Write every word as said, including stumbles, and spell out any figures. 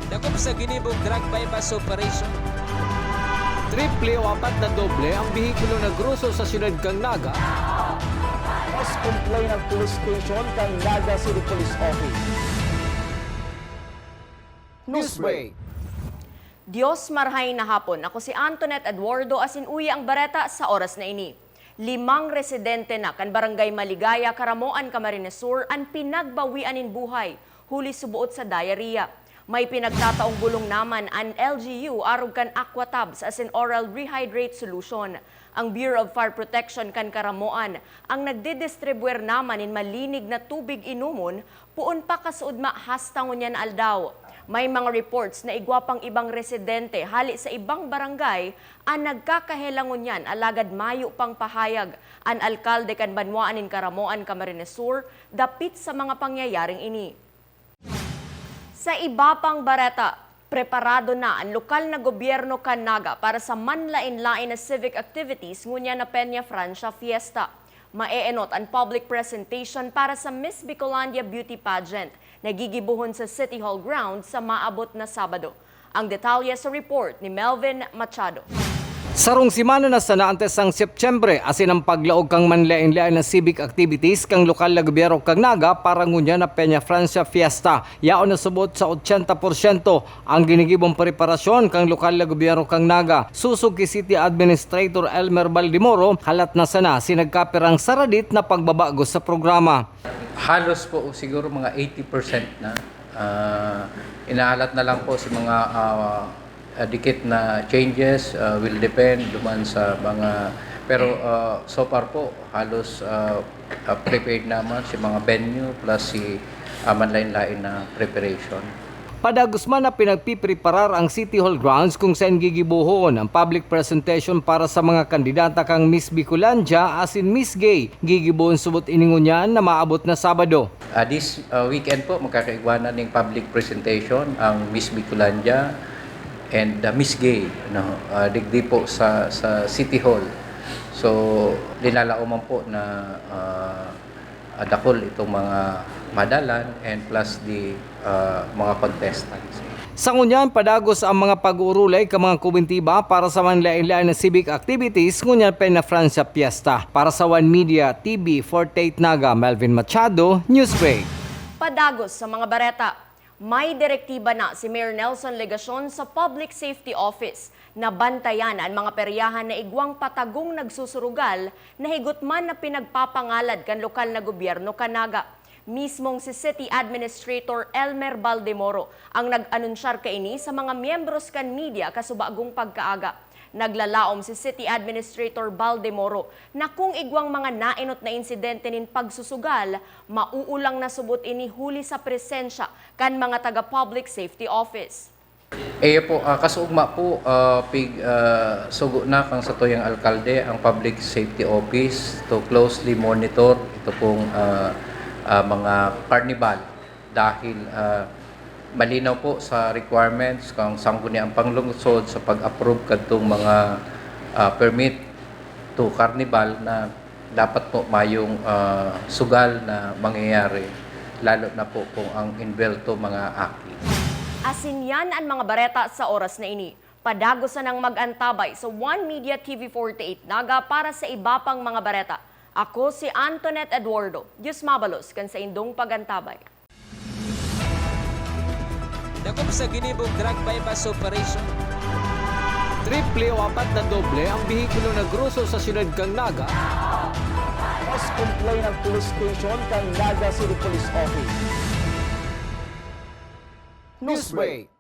Dakop sa ginibong drug buy-bust operation. Triple o apat na doble ang behikulo na groso sa siyudad kan Naga. Mas complain ang police station kan Naga City Police Office. Newsbreak. Dios marhay na hapon. Ako si Antoinette Eduardo, asin uya ang bareta sa oras na ini. Limang residente na kan Barangay Maligaya, Caramoan, Camarines Sur, an pinagbawian nin buhay huli suboot sa diarrhea. May pinagtataong bulong naman an L G U arog kan Aquatabs asin oral rehydrate solution. Ang Bureau of Fire Protection kan Caramoan ang nagdidistribwir naman nin malinig na tubig inomon poon pa kasuodma hasta ngunyan aldaw. May mga reports na igwa pang ibang residente hali sa ibang barangay an nagkakahelang ngunyan, alagad mayo pang pahayag an alkalde kan banwaan nin Caramoan, Camarines Sur, dapit sa mga pangyayaring ini. Sa iba pang bareta, preparado na an lokal na gobyerno kan Naga para sa manlaen-laen na civic activities ngunyan na Peña Francia Fiesta. Maeenot an public presentation para sa Miss Bicolandia Beauty Pageant na gigibohon sa City Hall grounds sa maabot na Sabado. Ang detalye sa report ni Melvin Machado. Sarong semana na sana antes sang Setyembre, asin ang paglaog kan manlaen-laen na civic activities kan lokal na gobyerno kan Naga para ngunyan na Peña Francia Fiesta. Yaon na subot sa ochenta porsyento ang ginigibong preparasyon kan lokal na gobyerno kan Naga. Sosog ki City Administrator Elmer Baldemoro, halat na sana si nagkapirang saradit na pagbabago sa programa. Halos po siguro mga eighty percent na. Ah, inahalat na lang po si mga, ah, ah, dikit na changes, ah, will depend duman sa mga, pero, ah, so far po, halos, ah, ah, prepared naman si mga venue plus si, ah, manlain-lain na preparation. Padagos man na pinagpipreparar ang City Hall grounds kung saen gigibohon ang public presentation para sa mga kandidata kang Miss Bicolandia asin Miss Gay. Gigibohon subot ini ngunyan na maabot na Sabado. Ah, this, ah, weekend po, magkakaigwa na ning public presentation ang Miss Bicolandia and, ah, Miss Gay, no? Ah, digdi po sa, sa City Hall. So, linalaoman po na, ah, ah, dakul itong mga madalan and plus the, ah, mga contestants. Sa ngunyan, padagos ang mga pag-uurulay kan mga komitiba para sa manlain-lain na civic activities ngunyan Peña Francia Fiesta. Para sa One Media T V forty-eight Naga, Melvin Machado, Newsbreak. Padagos sa mga bareta. May direktiba na si Mayor Nelson Legacion sa Public Safety Office na bantayan an mga peryahan na igwang patagong nagsusurugal na higot man na pinagpapangalad kan lokal na gobyerno kan Naga. Mismong si City Administrator Elmer Baldemoro ang nag-anunsyar kaini sa mga miyembros kan media kasubagong pagkaaga. Naglalaom si City Administrator Baldemoro na kung igwang mga naenot na insidente nin pagsusugal, mauulang na subot ini huli sa presensya kan mga taga Public Safety Office. Iyo po, ah, kasuugma po, ah, pig, ah, sugo na kan satuyang alkalde ang Public Safety Office to closely monitor ito pong, ah, ah, mga carnival dahil, ah, malinaw po sa requirements kan Sangguniang Panlungsod sa pag-approve kadtong mga, ah, permit to carnival na dapat po mayong, ah, sugal na mangyayari, lalo na po kung ang involved to mga aki. Asin yan an mga bareta sa oras na ini. Padagos sanang mag-antabay sa One Media T V forty-eight Naga para sa iba pang mga bareta. Ako si Antoinette Eduardo. Diyos mabalos kan saindong pag-antabay. Dakop sa ginibong drug buy-bust operation. Triple o apat na doble ang behikulo na groso sa siyudad kan Naga. Mas complain ang police station kan Naga City Police Office. Newsbreak.